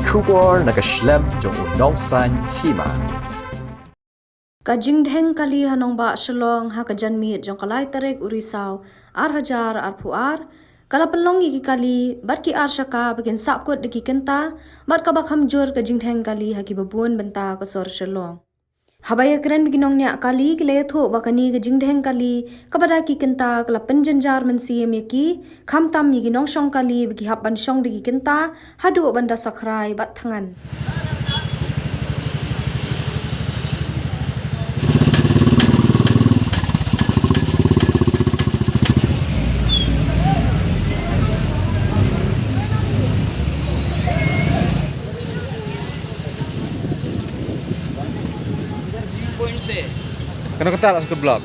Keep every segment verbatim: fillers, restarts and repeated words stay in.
Khubor na ka shlem jong u Nongsaiñ Hima. Ka jingdheng kali ha nongbah Shillong ha ka janmiet jong ka lai tarik u Risaw ar hajar arphew ar, ka la pynlong ïa ki kali bad ki ar shaka ba kin sahkut da ki kynta, bad kaba kham jur ka jingdheng kali ha kiba bun bynta ka sor Shillong. Haba ïakren bad ki nongñiah kali, ki la ïathuh ba kane ka jingdheng kali kaba da ki kynta ka la pynjynjar mynsiem ïa ki, khamtam ïa ki nongshong kali ba ki hap ban shong da ki kynta haduh ban da sakhrai bad thngan. Kano kata la satu blok?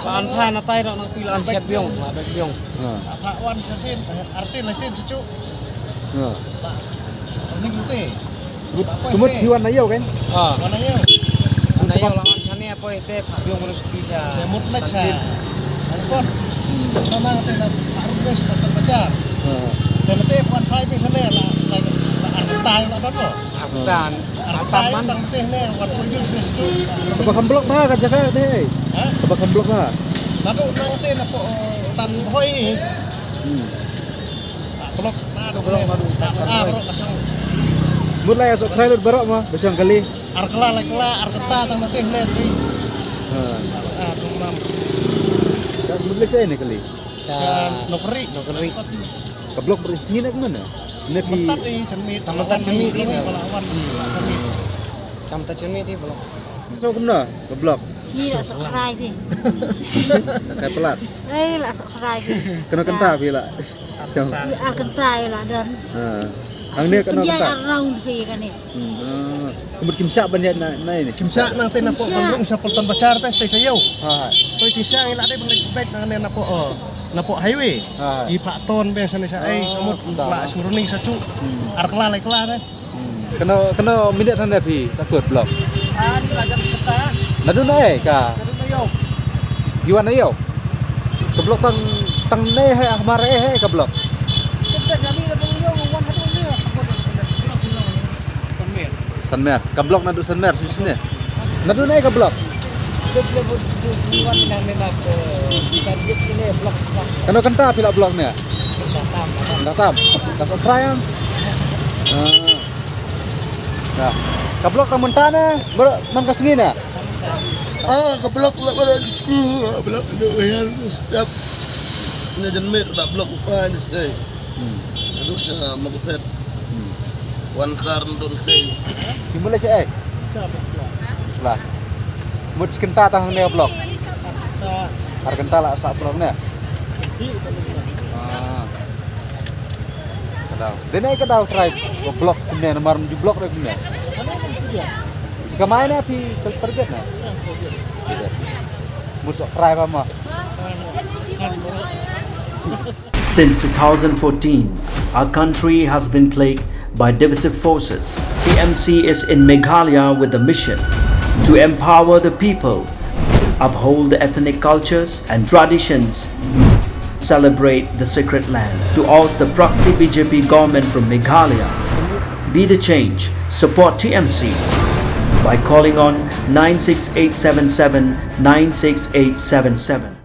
An phai na tai rak nang pil an siat biong, la bek biong. Ha. Phak wan sa sien, ar sien la sien sejuk. Ha. Ning te. Mut, mut phi wan na ïew kan? Ha. Wan na ïew. Wan na ïew la wan sane poi te phak biong wan sepi sa. Te mut lek sa. Angkot. Nang te na arus bes patar bajar. Ha. Te mete wan phai bes sane la, la, la ar tai la dato. Ar tai. Ar tai tang te ne wan pun jus bes tu. Kaba kham blok ba ka jaka te. Ha? Kaba kham blok ba. Nado nang te na po, eh, stan hoi. Hmm. Blok na do blok na do. Ah, blok kosong. Mut la ïa sok trai lut barok ma, ba shong kali. Ar kala la kala, ar kata tang na teh ne ti. Ha. Ah, tu mam. Ka mut la sa ne kali. Ka nokri. Nokri. Ka blok beri sini nak mana? Ne pi. Matat ni, cermin. Tam matat cermin ni. Kala wan. Tam matat cermin ni blok. So kumno ka blok? Ni la subscribe. Ka pelat. Eh, la subscribe. Kena kenta phi la. Al kenta la don. Ha. Ang ni kena kenta. Around phi kane. Hmm. Kemut kimsak ban ïa na, na ini. Kimsak nang te na pok ban rung sa polton bacar te stay sayo. Ha. Poi kimsak ila de ban baik nang ne na pok, oh, na pok highway. Ha. I pak ton ben sana sa ai kemut la suruning sa cu. Ar kela lai kela te. Hmm. Kena, kena minit hana phi sakut blok. Ah, ni la jam seketa. Nadu na eh ka. Nadu na yo. Iwan na yo. Ka blok tang, tang ne hai ahmar eh hai ka blok. Kepset kami na pun yo wan hadu ni sakut. Sanmer. Sanmer. Ka blok nadu Sanmer sini. Nadu na eh ka blok. Kepset bu du sini wan na ne na ke. Kita jip sini blok. Kena kenta phi la blok ne. Datam. Datam. Das okra yang. Ah. Ka blok ka mynta ne, bro, man ka sngi ne? Ah, ka blok la bro ka sngi, ka blok ka duk hel step. Ne jan met da blok upa ne sdei. Hmm. Duk sha ma ka pet. Hmm. Wan kar don tei. Ki mula sha ai? Sla. Mut skenta tang ne ka blok. Ar kenta la sa blok ne. Ah. Ka daw. Dei ne ka daw trai ba blok kumne namar mynju blok re kumne. Ka mai ne phi target ne. Musa trai ba ma. Since two thousand fourteen, our country has been plagued by divisive forces. T M C is in Meghalaya with the mission to empower the people, uphold the ethnic cultures and traditions, celebrate the sacred land. To oust the proxy B J P government from Meghalaya, be the change. Support T M C by calling on nine six eight seven seven nine six eight seven seven.